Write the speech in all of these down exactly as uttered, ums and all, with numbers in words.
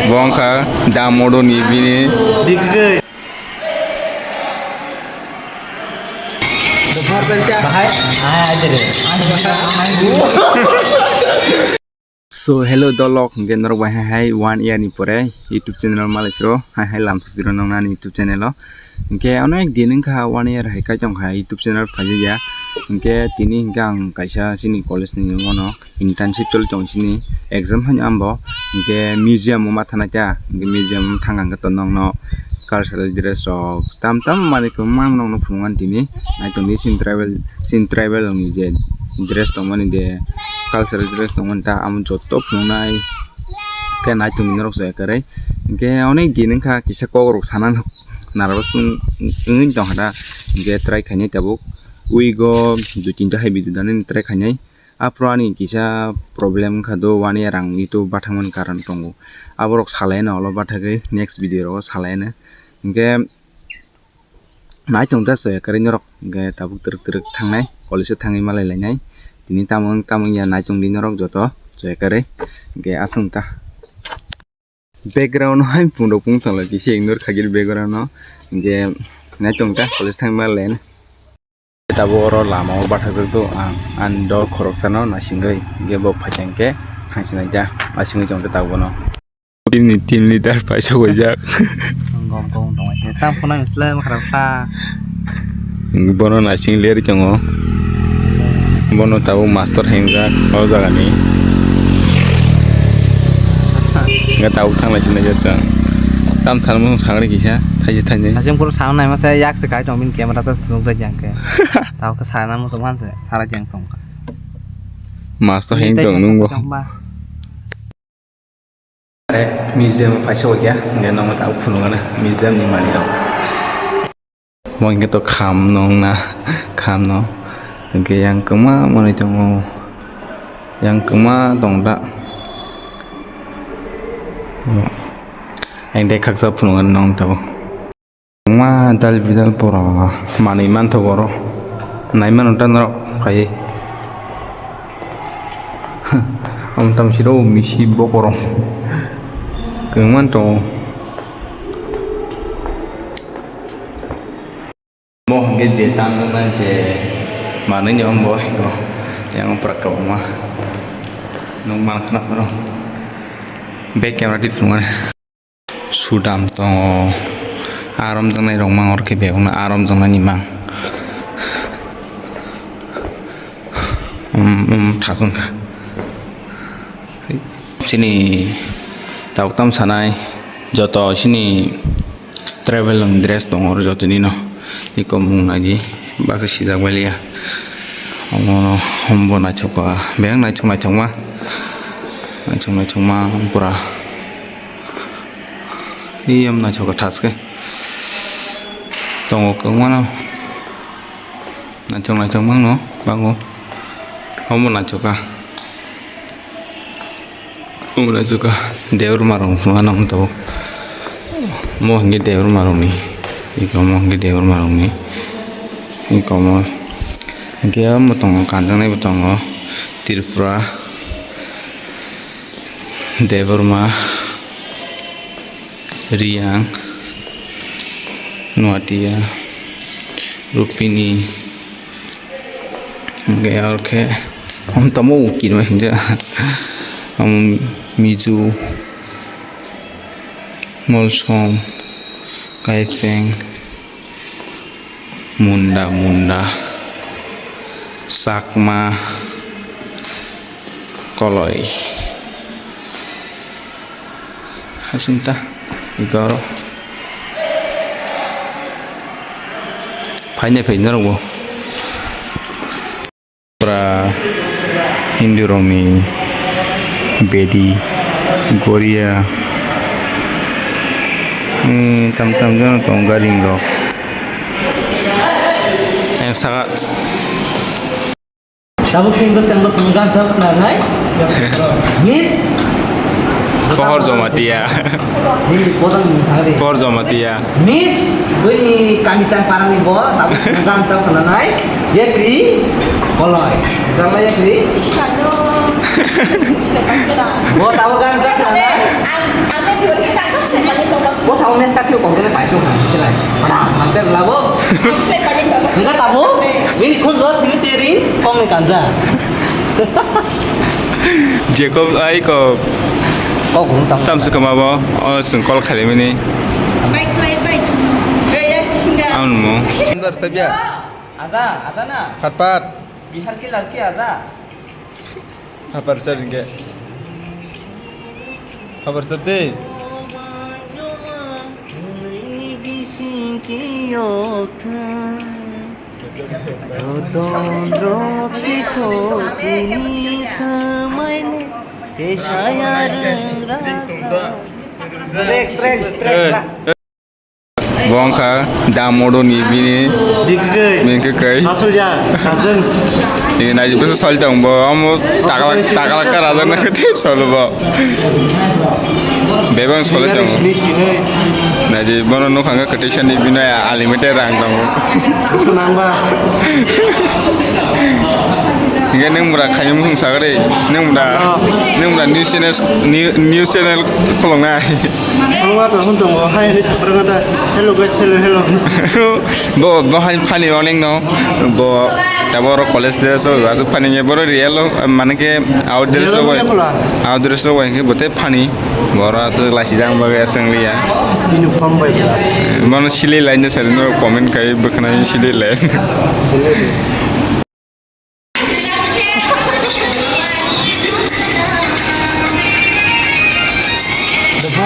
Bo wngkha da modoni bini. Bahai, bahai, aja deh. So, hello dolok, hingke norok bai hai hai one year ni pore YouTube channel malai phiro, hai hai lam sipiro nong nani YouTube channel o. Hingke onek din wngkha one year hai kai tong kha YouTube channel phai ya. Hingke tini hingke ang kaisa chini college ni wano internship choli tong chini exam hai ambo. Hingke museum o ma thana kya, hingke museum thang ang to nong no cultural dress rok tam tam manwi kwbangma nokno phunuknani tini. Naitongdi chini tribal, chini tribal ni je dress tongmani, je cultural dress tongmani ta, amo joto phunuknai khe naitongdi norok se kwrwi. Hinkhe onek din wngkha kisa kokrok sana narwk wngwi tongkha da, hinkhe try khainai tabuk. Week o dui tinta hai video danani try khainai. Aphuru ani kisa problem wngkha do, one year ang YouTube bathangmani karon tongo. Aborok salaino ulo bathagwi next video rogo salaino. Hinkhe naitong ta soya kwrwi norok, hinkhe tabuk twrwk twrwk thangnai, college o thangwi malai lainai. Tini tamo wng tamo wngya naitongdi norok joto soya kwrwi. Hinkhe aswng ta. Background o hai pung rok pung tong lai kisa ignore khaidi background o. Hinkhe naitong ta college thangma len. Tabuk oro lama o bathajak do ang ani dol khoroksano naisingwi, hinkhe bo phaikha hinkhe thangsinai ta naisingwi tong ta tabuk bono. Tini tin liter paisa gojak. Gom gom tong se tam khuna misle makhara sa. Bono naising leri tongo. Bono tabuk master hingjak o jagani. Nga tabuk thang lai sinai jasa. Tam tharmung sagri kisa thaise thaise. Asing puro sang nai masa yak se kai tong min camera ta nukjak yang ke. Tabuk ke sana musuman se sara jang tong ka. Master hing tong nungbo. Direct museum paisa hokya, hingke nongma tabuk phunukgana museum ni manwi rok. Mo hingke to kham nong na, kham no. Hingke yang kwma manwi tongo, yang kwma tong da. Ang de khaksa phunukgana nong tabuk. Kwbangma dal bidal pora manwi manthogo oro. Naimano ta norok phaiwi. Omo tamo siro misi bokorok. Kwbangma tongo. Bo hwnkhe je tanjaknai je manwi ni omo bo hingo. Yang pura kwbangma. Nwng mankhna oro. Back camera tip phunukmani. Sudam tongo, aa romjaknai rok mang oro khe bebakno aa romjaknani mang. Um, um, thas wngkha. Chini tabuk tamo sanai joto chini tribal ni dress tongo oro jotoni no. Eko mung nai di bakhe sijak bai liya. Omo, omo bo naithok kha, bebak naithok naithok ma, naithok naithok ma pura. Eyam naithok kha thaske. Tongo kwbangma no. Naithok naithok mano bango. Omo naithok kha. Omo naithok kha. Debor marong phunukgana omo tabuk. Omo hwnkhe debor marokni. Eko omo hwnkhe debor marokni. Eko omo. Hwnkhe omo tongo kanjaknai bo tongo. Tripura. Debbarma, Reang, Noatia, Rupini, hingke aro khe, omo tamo ukir ma hinja, omo Miju, Molsom, Kaifeng, Munda, Munda, Chakma, Koloi. Aswng ta, iko oro. Phainai phai norok bo. Pura Hindu rokni bedi, goria, hmm, tam tam jano tongo garing rok. Yang saka. Tabuk sing bwskango chwng gansa khwnanai. Miss. Pohor Jamatia. Nini bodol ni thangri. Pohor Jamatia. Miss, bini kami chang parani bo, tabuk chwng gansa khwnanai. Yakri, Koloi. Jama yakri. Bo tabuk gansa khwnanai. Ang, ang ni Bo sao mes ka thio kok jene pai tu kan silai. Pada hamte labo. Enggak tabu. Bini khun lo sini seri kong ni kanja. Jacob ai ko. Kok hum tam. Tam se kama bo. O sung call khali mini. Bike drive bike. Gaya singa. Am mo. Andar sabia. Aza, aza na. Pat pat. Bihar ki ladki aza. Habar sar hingke. Habar sar de. Break, break, break. Bo wngkha da modoni bini Bini kwkai. Aswk ya, cousin. Ini naji bwsa soli tong bo, omo takla, takla kha rajak na kati solo bo. Bebang soli tong. Naji bono nukha kha kwtwi sani bini unlimited rang tongo. Bwsa nangba. Hingke nwng bwra khaiyung wng sagri, nwng bwra, nwng bwra news channel, new, news channel khulungnai. Ang ma tong hwn tongo, hai hwnwi sa phwrwngkha da, "Hello guys, hello, hello." Bo, bo hai funny onek no. Bo, tabo oro college dress o, aswk funny nge, boro real o, mane ke out dress o Real o bai. Real o. Out dress o bai ke bote funny. Boro aswk laisijak bagwi aswk liya. Uniform bai da. Mano silai line sari no comment kai bwkhana silai line.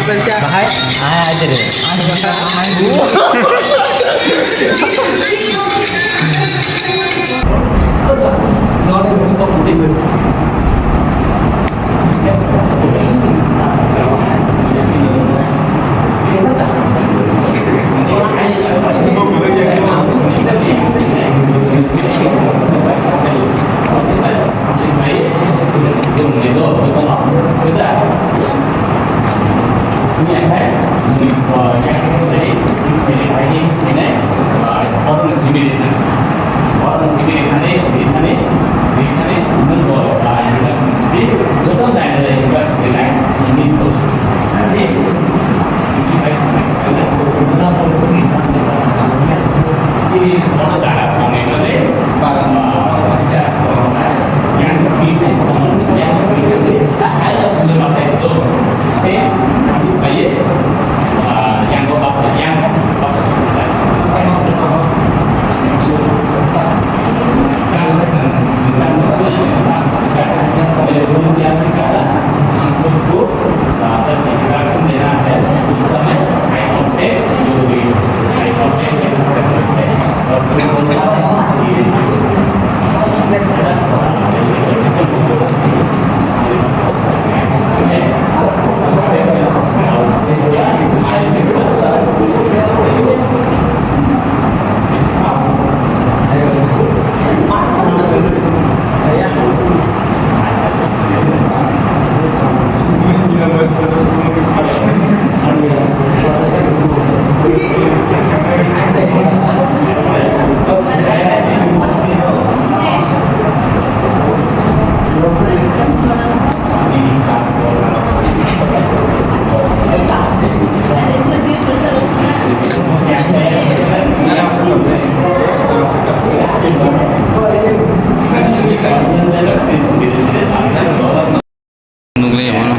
Bahai, bahai aja deh. Nukle mano.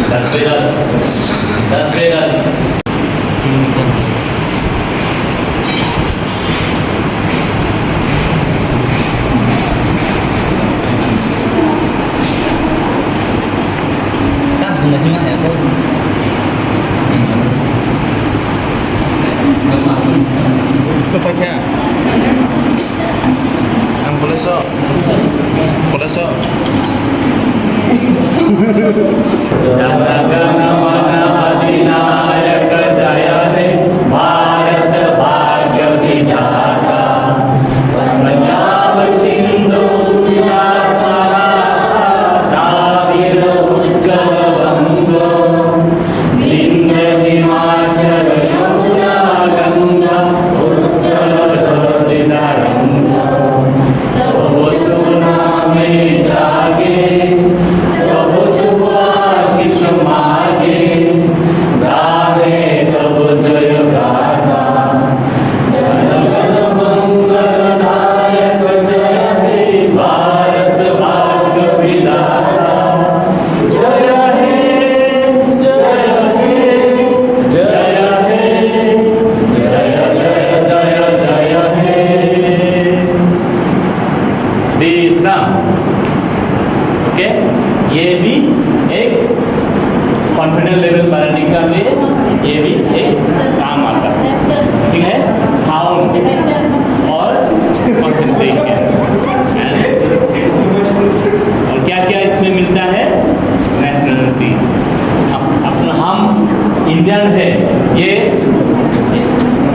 Las Vegas. Las Vegas. Ang boleh sok. Jana Gana Mana Adinayaka Jaya He Bharat Bhagya Vidhana.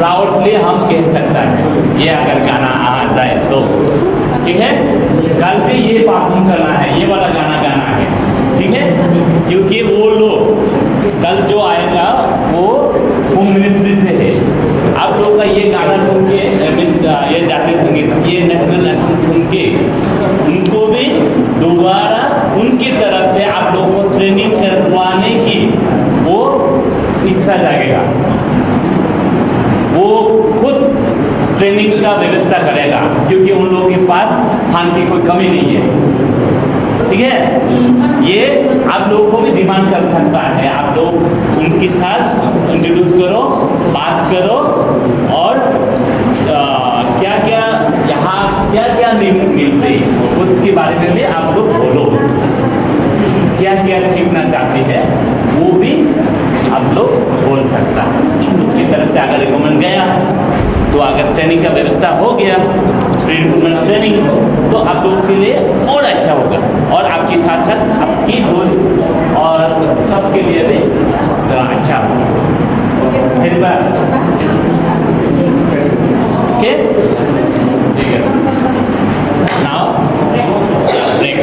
Proudly हम कह सकता है ये अगर गाना आ जाए तो। ठीक है, कल भी ये परफॉर्म करना है, ये वाला गाना गाना है। ठीक है, क्योंकि वो लोग कल जो आएगा वो होम मिनिस्ट्री से है। आप लोग का ये गाना सुन के, मीन्स ये जातीय संगीत, ये नेशनल एंथम सुन के उनको भी दोबारा उनकी तरफ से आप लोगों को ट्रेनिंग करवाने की वो इच्छा जागेगा। वो खुद ट्रेनिंग का व्यवस्था करेगा, क्योंकि उन लोगों के पास फंड की कोई कमी नहीं है। ठीक है, ये आप लोगों को भी डिमांड कर सकता है। आप लोग उनके साथ इंट्रोड्यूस करो, बात करो, और क्या क्या यहाँ क्या क्या नहीं मिलते, उसके बारे में भी आप लोग बोलो। क्या क्या सीखना चाहते हैं, वो भी आप लोग बोल सकता है। उसकी तरफ से अगर रिकमेंड गया, तो अगर ट्रेनिंग का व्यवस्था हो गया, स्टूडेंट रिक्रूटमेंट ट्रेनिंग, तो आप लोगों के लिए और अच्छा होगा, और आपके साथ साथ आपकी दोस्त और सबके लिए भी अच्छा होगा। फिर बार, ओके, ठीक है। Now, break.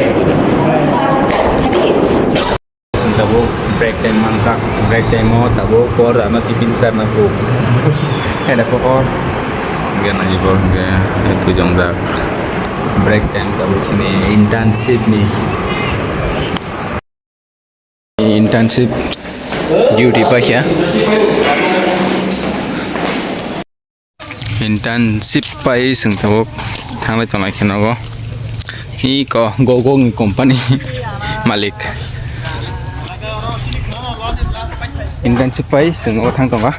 Tabuk break time manjak, break time o tabuk por ano tiffin sar na kuk. Heda pohor. Hingke nai bo hingke twijong jak. Break time tabuk sini internship ni. Internship duty paikha. Internship pai chwng tabuk thangwi tonglai khe nogo. Iko Gogo ni company malik. Internship pai chwng o thang tonga.